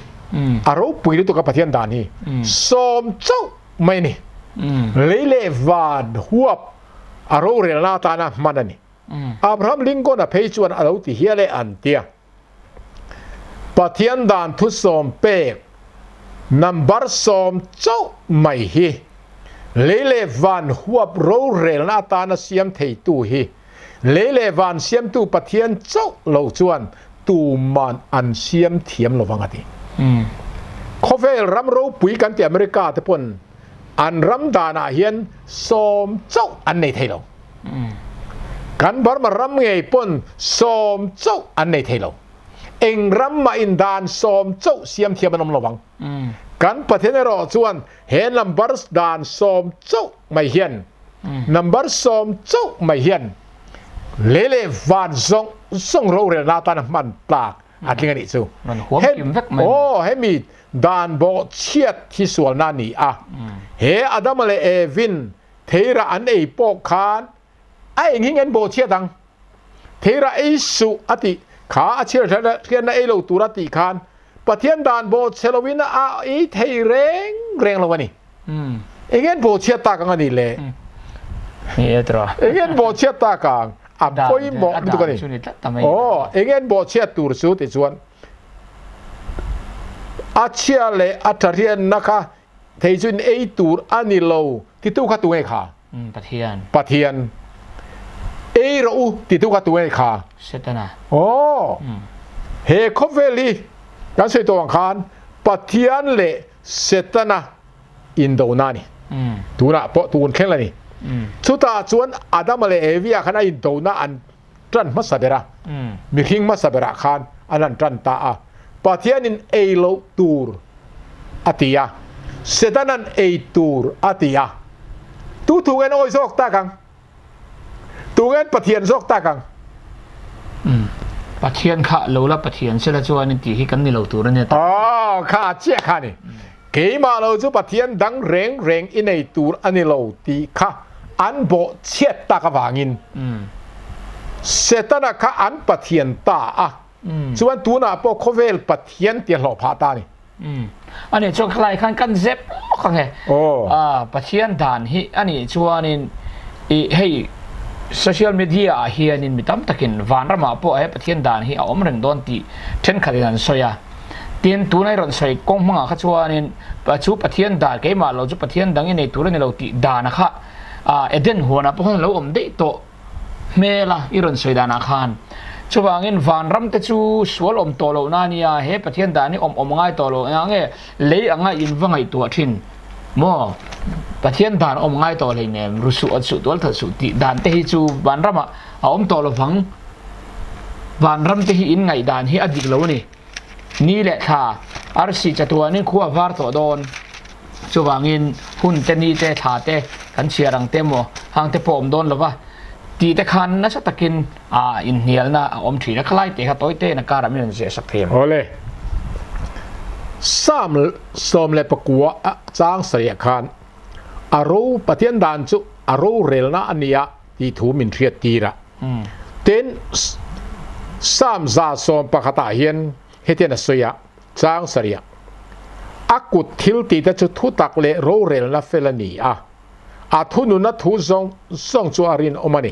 A ropui lutuk a Pathian dan hi. 10 chauh mai a ni. Lei leh van huap a rorelna atana hman a ni. Abraham Lincoln-a phei chuan a lo ti hial e an ti a. Pathian dan thusawm pek number 10 chauh mai hi lei leh van huap rorelna atana siam theitu hi lei leh van siamtu Pathian chauh lo chuan tuman an siam thiam lovang a ti. Khawvel ram ropui kan ti America te pawn an ram danah hian 10 chauh an nei thei lo. Kan Burma ram ngei pawn 10 chauh an nei thei lo. Eng ram mah in dan 10 chauh siam thiam an awm lovang. Kan Pathian erawh chuan he number dan 10 chauh mai hian number 10 chauh mai hian lei leh van zawng zawng rorelna atana hman tlak a tling a nih chu. Aw hemi dan bawh chhiat hi sualna a ni a. He Adama leh Evin theirah an ei pawh khan a eng hi nge an bawh chhiat ang? Theirah ei suh a tih kha a chhiar hriatna ei lo tur a tih khan Pathian dan bawh chhe lovin a ei thei reng reng lo a ni. Eng nge bawh chhiat tak ang a nih le? Eng nge bawh chhiat tak ang? A pawimawh lutuk a ni. Aw, eng nge bawh chhiat tur chu ti chuan a chhia leh a tha hriatna kha thei chu in ei tur a ni lo titu kha tu nge kha?
Pathian.
Pathian. Ei rawh u titu kha tu nge kha?
Setana.
Aw. He khawvel hi kan sawi tawh ang khan Pathian leh Setana indona a ni. Tunah pawh tun thleng la ni. Chutah chuan Adama leh Evi ah khan a indona an tan hmasa ber a. Mihring hmasa berah khan an han tan ta a. Pathianin ei loh tur a ti a, Setanan ei tur a ti a. Tu thu ngen awi zawk tak ang? Tu ngen Pathian zawk tak ang?
Pathian kha lo la Pathian sela chuanin tih hi kan ni lo tur a nia tak.
Aw, kha a chiah kha a ni. Keimah lo chu Pathian dang reng reng i nei tur a ni lo tih kha an bawh chhiat tak avangin Setana kha an Pathian ta a, chuan tunah pawh khawvel Pathian tih a hlawh phah ta a ni.
A nih chuan khalai khan kan zep lawk ang e. Pathian dan hi a nih chuanin i hei social media ah hianin mi tam takin vanramah pawh he Pathian dan hi a awm reng dawn tih thenkhatin an sawi a. Tin, tuna i rawn sawi kawng hmangah kha chuanin chu Pathian dan keimah lo chu Pathian dang i nei tur a ni lo tih danah kha Eden huanah pawh khan a lo awm daih tawh hmel a i rawn sawi danah khan. Chuvangin vanram te chu sual awm tawh lohna a nia, he Pathian dan hi awm awm ngai tawh lo eng nge lei anga in va ngaihtuah thin maw? Pathian dan awm ngai tawh hleinem, ru suh, awt suh, tual that suh tih dan te hi chu vanramah a awm tawh lovang. Vanram te hi in ngaihdan hi a dik lo a ni. Ni leh thla, arsi chatuanin khua var tawh dawn. Chuvangin hun te, ni te, thla te kan chhiar ang te emaw hang te pawh awm dawn lova tih te khan nasa takin a inhnialna a awm thin a. Khalai te kha tawi tein a karah min rawn ziah sak thei em?
Awle. Psalm 19 a chang sarih khan a ro Pathian dan chu a rorelna a nia tih thu min hriat tir a. Tin, Psalm 111 ah hian hetian a sawi a, chang sarih, A kut thil tih te chu thutak leh rorelna fel a ni a, a thununa thu zawng zawng chu a rinawm a ni.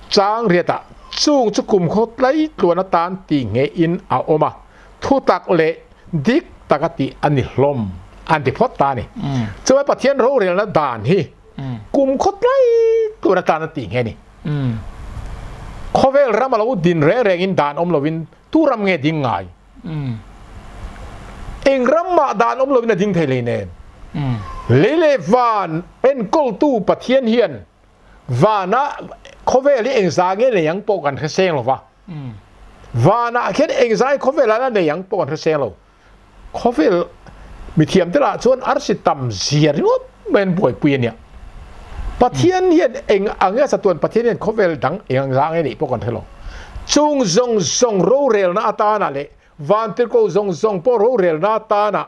Chang riatah, Chung chu kumkhaw tlai tluan atan tih ngeihin a awm a, thutak leh dik taka tih a ni hlawm. An ti phawt ta a ni. Chuan Pathian rorelna dan hi kum khaw tlai tur atan a tih nghe a ni. Khawvel ram a lo din reng rengin dan awm lovin tu ram nge ding ngai? Eng ram mah dan awm lovin a ding thei hlei nen. Lei leh van enkawltu Pathian hian vana khawvel hi engzah nge nei ang pawh kan hre seng lo va. Vanah khian engzah nge khawvel a la nei ang pawh kan hre seng lo. Khawvel mithiam te lah chuan arsi tam zia ringawt mai an buaipui a nia. Pathian hian eng ang nge chatuan Pathian hian khawvel dang eng ang zah nge nih pawh kan hre lo. Chung zawng zawng rorelna atana leh vantirhkoh zawng zawng pawh rorelna atana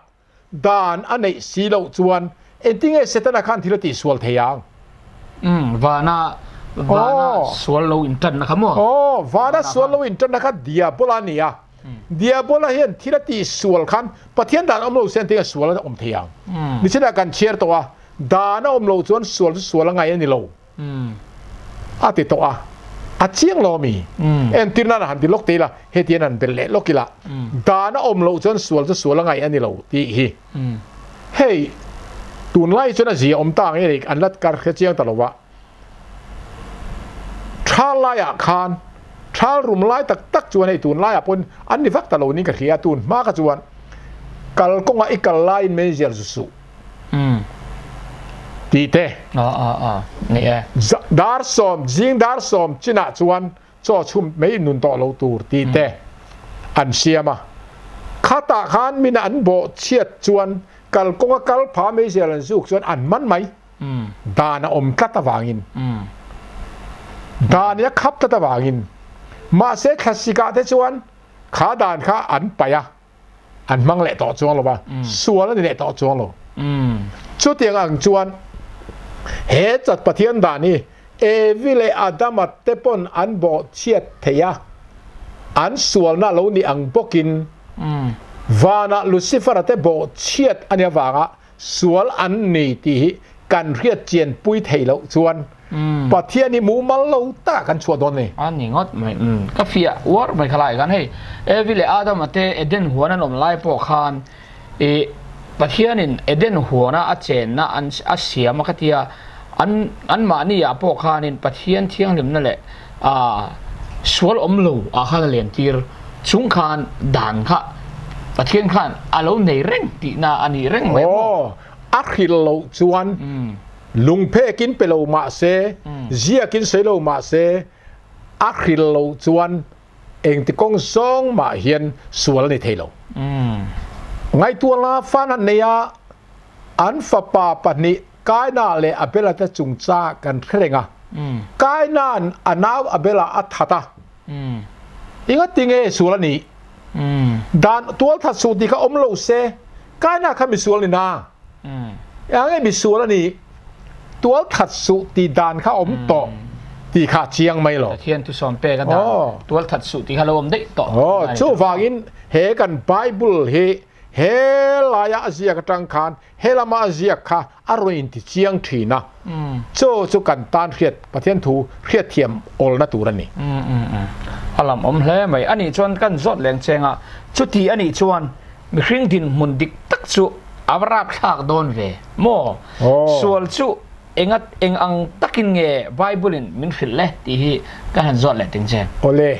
Dan a neih si loh chuan engtinge Setana khan thil a tihsual thei ang?
Umm, vana, vana sual lo intanna kha maw?
Aw, vana sual lo intanna kha Diabola a ni a. Diabola hian thil a tihsual khan Pathian dan awm lo se engtinge sual a awm thei ang? Nichinah kan chhiar tawh a, dan a awm lo chuan sual chu sual a ngai a ni lo. A ti tawh a, a chiang lo ami? Entir nan a han ti lawk te ila, heti hian han belh leh lawk ila, dan a awm loh chuan sual chu sual a ngaih a ni lo tih hi. Hei, tunlai chuan a zia awm ta ang e, an la kar hre chiang ta lo va. Thal laiah khan, thal rum lai tak tak chuan hei tunlaiah pawhin an ni vak ta lo niin ka hria a, tun hma kha chuan kalkawngah i kal laiin meizial zu suh. Tih te. Dar sawm, zing dar sawm chinah chuan chaw chhum mai nun tawh lo tur tih te an siam a. Khatah khan mina an bawh chhiat chuan kalkawnga kal pha meizial an zuk chuan an man mai. Dan a awm tlat avangin. Dan i a khap tlat avangin. Mahse thlasikah te chuan kha dan kha an paih a. an hmang leh tawh chuang lo va, sual a ni leh tawh chuang lo. Chutiang ang chuan he chat Pathian dan hi Evi leh Adama te pawn an bawhchhiat thei a, an sualna lo ni ang bawkin vanah Lucifer-a te bawhchhiat a nih avanga Sual an ni tih hi kan hriat chian pui theih loh chuan Pathian hi mumal lo takah kan chhuah dawn a ni.
A ni ngawt mai. Ka fiah uar mai kha lai khan hei Evi leh Adama te Eden huan an awm lai pawh khan i Pathianin Eden huana a chenna an a siam a ka tia an anmahni ah pawh khanin Pathian thianghlimna leh a sual awm lo ah khan a len tir chung khan dan kha Pathian khan a lo nei reng tihna a nih reng mai maw?
Aw, a hrilh loh chuan lungphekin pe lo mah se, ziakin sawi lo mah se, a hrilh loh chuan engti kawng zawng mah hian sual a ni thei lo. Ngaihtuahna fan han nei a, an fapa pahnih Kaina leh Abela te chungchang kan hre reng a. Kaina'n a nau Abela a that a. Engati nge sual a nih? Dan tualthat suh tih kha awm lo se, Kaina kha misual ni na? Eng nge misual a nih? Tualthat suh tih dan kha awm tawh tih kha a chiang mai lo.
Pathian thusawm pek a dan tualthat suh tih kha lo awm daih tawh.
Chuvangin he kan Bible hi he laia a ziak atang khan He lama a ziak kha a rawn inti chiang thin a, chaw chu kan tan hriat Pathian thu hriatthiam awlna tur a ni.
A lam awm hle mai. A nih chuan kan zawt leng cheng a, chuti a nih chuan mihring dinhmun dik tak chu a va rapthlak dawn ve maw? Sual chu enga eng ang takin nge Bible-in min hrilh le tih hi kan han zawt leh ting che.
Awle,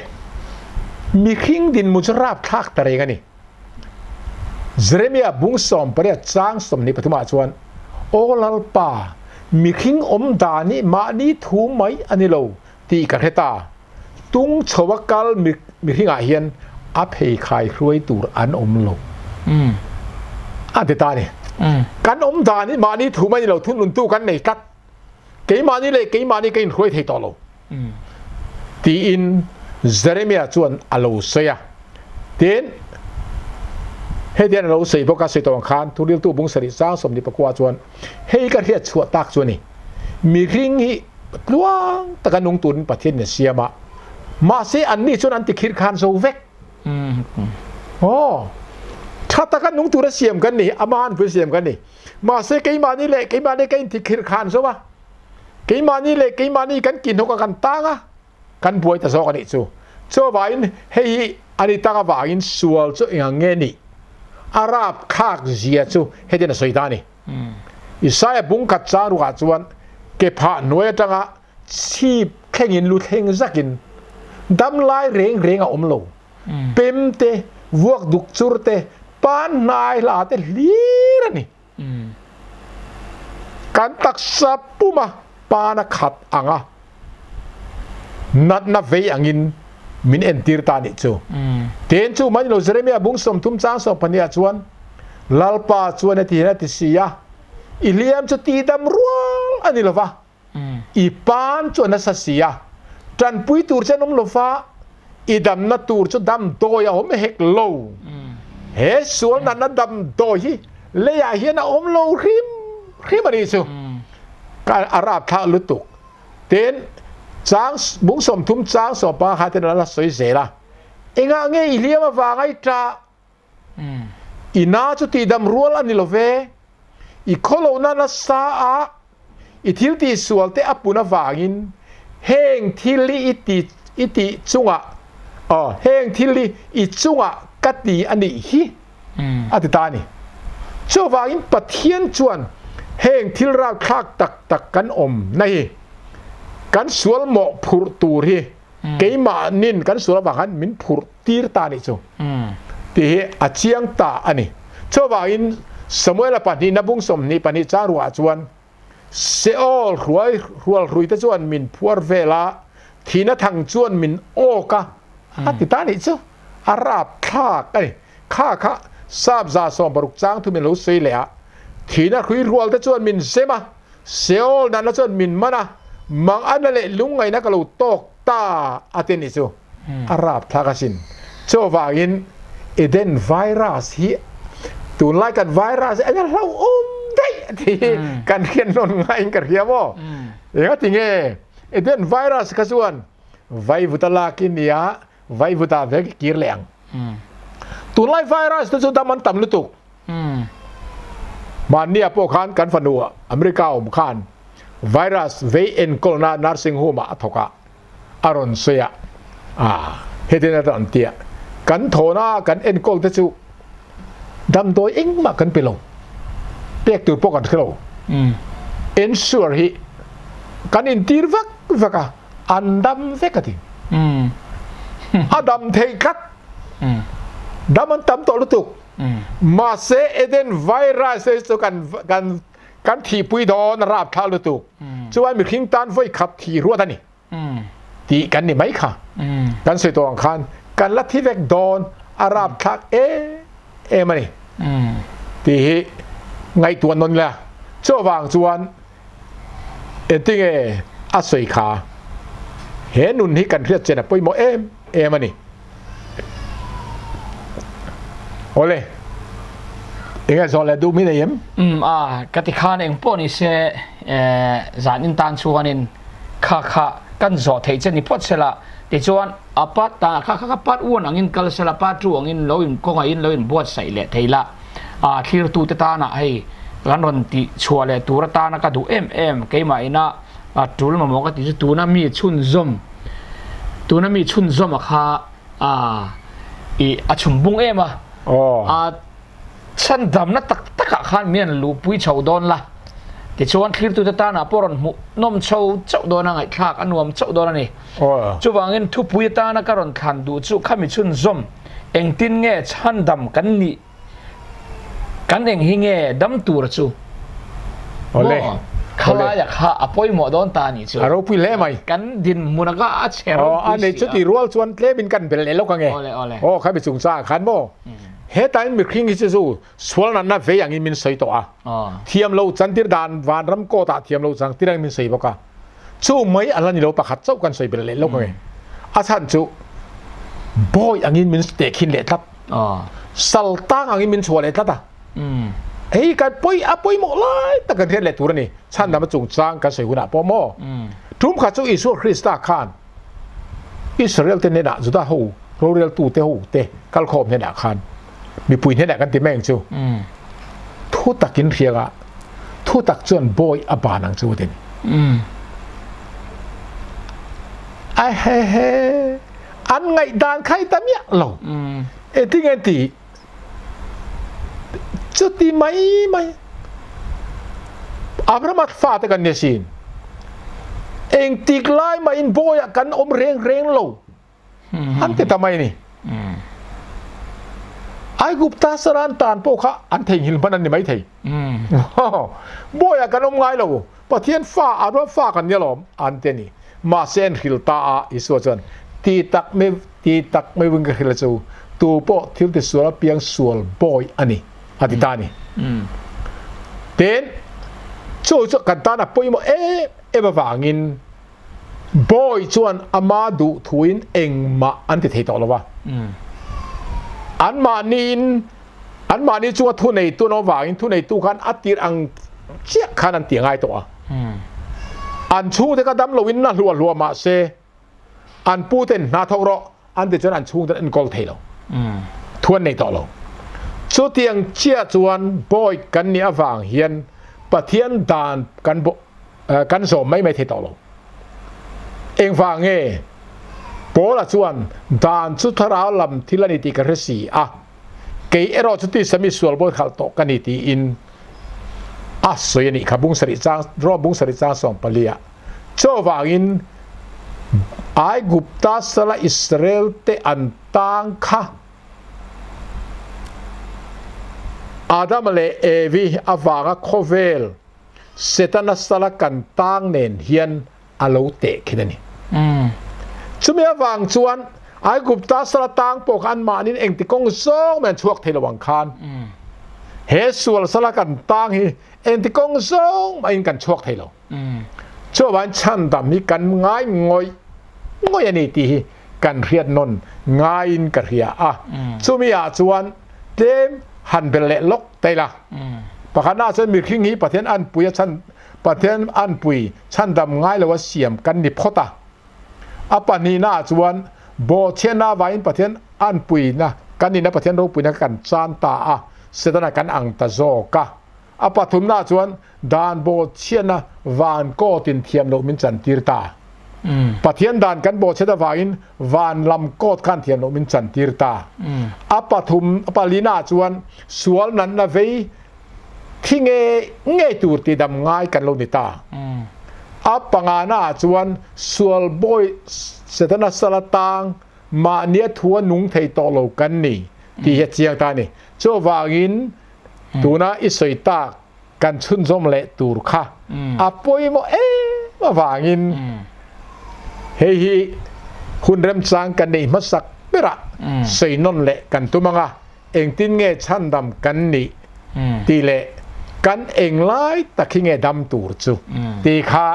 mihring dinhmun chu rapthlak ta reng a ni. Jeremia bung 18 chang 23 ah chuan, Aw Lalpa, mihring awm dan hi mahni thu mai a ni lo tih ka hre ta. Tung chho a kal mihringah hian a pheikhai hruai tur an awm lo. A ti ta a ni. Kan awm dan hi mahni thu mai a ni lo, thununtu kan nei tlat. Keimahni leh keimahni ka inhruai thei tawh lo, tiin Jeremia chuan a lo sawi a. Tin, hetiang a lo sawi bawk a, sawi tawh ang khan Thuriltu bung sarih sang 24 chuan, Hei ka hriat chhuah tak chu a ni, mihring hi tluang taka nung turin Pathianin a siam a, mahse anni chuan an tikhirh khan zo vek. Aw, tha taka nung tura siam kan ni, ama anpui siam kan ni. Mahse keimahni leh keimahni ka intikhirh khan zo a, keimahni leh keimahni kan kinhawk a kan tang a, kan buai ta zawk a nih chu. Chuvangin hei hi a ni tak avangin sual chu eng ang nge nih? A rapthlak zia chu hetin a sawi ta a ni. Isaiah bung khat chang ruah chuan ke phah hnuai atanga chhip thlengin lu thleng zakin dam lai reng reng a awm lo. Pem te, vuak duk chur te, pan hnai hla te hlir a ni. Kan taksa puma pana khat anga natna vei angin min entir ta nih chu. Tin chu mai lo Jeremia bung 30 chang 12 ah chuan Lalpa chuan heti hian a ti si a, I hliam chu tihdam rual a ni lova, I pan chu a nasa si a, tanpui tur che an awm lo va, i damna tur chu damdawi a awm hek lo. He sual natna damdawi hi leiah hian a awm lo hrim hrim a nih chu. Ka a rapthlak lutuk. Tin, chang bung 30 chang 15 kha ten a la sawi zel a, Engah nge i hliam avanga i ṭah? I na chu tihdam rual a ni lo ve. I khawlohna nasa a i thil tihsual te a pun avangin heng thil hi i ti i tih chungah aw heng thil hi i chungah ka ti a nih hi a ti ta a ni. Chuvangin Pathian chuan heng thil ralthlak tak tak kan awm na hi kan sual mawh phurh tur hi keimahnin kan sual avang khan min phurh tir ta nih chu tih hi a chiang ta a ni. Chuvangin Samuela pahnihna bung 22 chang ruah chuan Seol hruai hrualhrui te chuan min phuar vel a, thihna thang chuan min awk a, a ti ta nih chu. A rapthlak a ni. Kha kha sap 16 chang thu min lo sawi leh a, thihna hrui hrual te chuan min zem a, Seol natna chuan min man a, manganna leh lungngaihna ka lo tawk ta a ti nih chu. A rapthlak asin. Chuvangin Eden virus hi tunlai kan virus hi a hlauhawm daih tih hi kan hriat nawn ngaiin ka hria maw? Engati nge Eden virus kha chuan vaivuta lak i nia, vaivuta vek i kir leh ang. Tunlai virus te chu dam an tam lutuk. Mahnia pawh khan kan fanu America awm khan virus vei enkawlna nursing home ah a thawk a. a rawn sawi a, ah hetin a rawn ti a, kan thawhna kan enkawl te chu damdawi engmah kan pe lo, pek tur pawh kan hre lo, ensure hi kan intir vak vak a, an dam vek a ti, a dam theih tlat, dam an tam tawh lutuk, mahse Eden virus te chu kan kan Kan thihpui dawn a rapthla lutuk. Chuan mihring tan vawi khat thih ruat a ni tih kan ni mai kha. Kan sawi tawh ang khan kan la thi vek dawn a rapthlak em em a ni tih hi ngaihtuah nawn ila. Chuvang chuan engtinge a sawi kha he nun hi kan hriat chen a pawimawh em em a ni. Awle, enge zawh leh duh mi nei em?
Um a, ka ti khan eng pawh ni se zan in tan chuanin kha kha kan zawh theih che ni phawt sela, tichuan a part ta kha kha kha part one angin kal sela, part two angin lo in kawngaihin lo in buatsaih leh thei la, a thlirtu te tanah hei kan rawn tih chhuah leh tur atana ka duh em em keimah ina a tul mamawh ka tih chu tuna mi chhunzawm Tuna mi chhunzawm a kha a i a chhum bung em a. A chhan damna tak takah khan mi an luhpui chho dawn la. Tichuan thlirtute tanah pawh rawn hmuh nawm chho chauh dawn a, ngaihthlak a nuam chauh dawn a ni. Chuvangin thupui atana ka rawn thlan duh chu khami chhunzawm engtin nge chhandam kan nih Kan eng hi nge dam tur chu?
Awle.
Maw? Khalaia kha a pawimawh dawn ta anih chu.
A ropui hle mai.
Kan dinhmun a kha a chhe ropui si a.
Aw, a nei chuti rual chuan tlemin kan bel leh lawk ange.
Awle, awle.
Aw, khami chungchangah khan maw? Hetain mihring hi chu chu sual natna vei angin min sawi tawh a. Thiam lo chantir dan vanram kawtah thiam lo changtir angin min sawi bawk a. Chu mai a la ni lo pakhat chauh kan sawi belh leh lawk ange. A chhan chu bawi angin min tehkhin leh tlat. Sal tang angin min chhuah leh tlat a. Hei kan pawi a pawimawh lai tak kan hriat leh tur a ni. Chhandam a chungchang kan sawi hunah pawh maw? Tum khat chu Isua Krista khan Israel te hnenah Juda ho roreltu te ho te kalkhawm hnenah khan mipui hnenah kan ti mai ang chu. Thu takin hriang a, thu tak chuan bawi a ban ang chu a ti ni. A he he, an ngaihdan kha i ta miah lo. Engtin nge an ti? Chuti mai mai Abrahama fate kan ni asin. Engtik lai mahin bawiah kan awm reng reng lo an ti ta mai ni. Aigupta saran tan pawh kha an theihnghilh hman an ni mai thei. Bawiah kan awm ngai lo, Pathian fa, Abraham fa kan ni alawm an ti a ni. Mahse an hrilh ta a, Isua chuan, Ti tak mai, ti tak mai vin ka hrilh a chu, tu pawh thil ti sual apiang sual bawi a ni, a ti ta a ni. Tin, chu chu kan tan a pawimawh em em avangin bawi chuan ama duh thuin engmah an ti thei tawh lo va. Anmahniin, anmahni chunga thuneitu an awm avangin thuneitu khan a tir ang chiah khan an ti ngai tawh a. An chhungte kha dam loin na hluah hluah mah se an puten hna thawk rawh an ti chuan an chhungte an enkawl thei lo. Thu an nei tawh lo. Chutiang chiah chuan bawi kan nih avang hian Pathian dan kan kan zawm mai mai thei tawh lo. Engvang nge? Paula chuan dan chu thlarau lam thil a ni tih ka hre si a, kei erawh chu tisa mi sual bawi khalh tawh ka ni tiin a sawi a nih kha bung sarih chang Rom bung sarih chang sawmpalia. Chuvangin Aigupta sala Israel te an tang kha Adama leh Evi avanga khawvel Setana sala kan tang nen hian a lo teh khin a ni. Chumi avang chuan Aigupta sala tang pawh kha anmahniin engti kawng zawng mai an chhuak thei lo ang khan he sual sala kan tang hi engti kawng zawng maiin kan chhuak thei lo. Chuvangin chhandam hi kan ngai ngawih ngawih a ni tih hi kan hriat nawn ngaiin ka hria a. Chumi ah chuan tlem han bel leh lawk ta ila. Pakhatnaah chuan mihring hi Pathian anpui a chhan Pathian anpui chhandam ngai lo a siam kan ni phawt a. A pahnihnaah chuan bawhchhiatna avangin Pathian anpuina kan nihna Pathian ropuina kan chan ta a, Setana kan ang ta zawk a. A pathumnaah chuan dan bawhchhiatna van kawtin thiam loh min chantir ta. Pathian dan kan bawhchhiat avangin van lam kawt khan thiam loh min chantir ta. A pathum a palinaah chuan sual natna vei thi ngei ngei tur tidam ngai kan lo ni ta. A panganaah chuan sual bawi Setana sala tang mahnia thua nung thei tawh lo kan ni tih hi a chiang ta a ni. Chuvangin tuna i sawi tak kan chhunzawm leh tur kha a pawimawh em avangin hei hi hun remchang kan neih hmasak berah sawi nawn leh kan tum ang a, engtin nge chhandam kan nih tih leh kan englai tak hi nge dam tur chu tih kha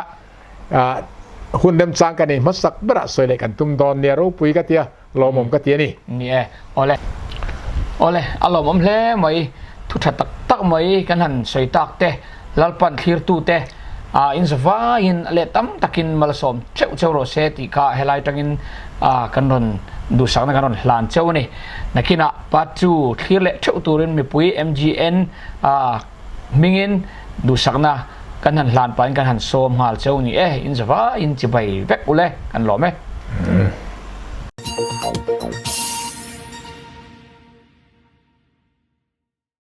hun remchang kan neih hmasak berah sawi leh kan tum dawn nia ropui ka tia. Lawmawm ka ti a ni.
Ni e. Awle. Awle, a lawmawm hle mai. Thu tha tak tak mai kan han sawi tak te, Lalpan thlirtu te ah in zavaiin a leh tam takin malsawm cheuh cheuh rawh se tih kha helai tangin ah kan rawn duhsakna kan rawn hlan cheuh a ni. Nakinah part chu thlir leh theuh turin mipui MGN ah hmingin duhsakna kan han hlan pahin kan han sawm nghal cheu ni e, in zavaiin chibai vek ule kan lawm e.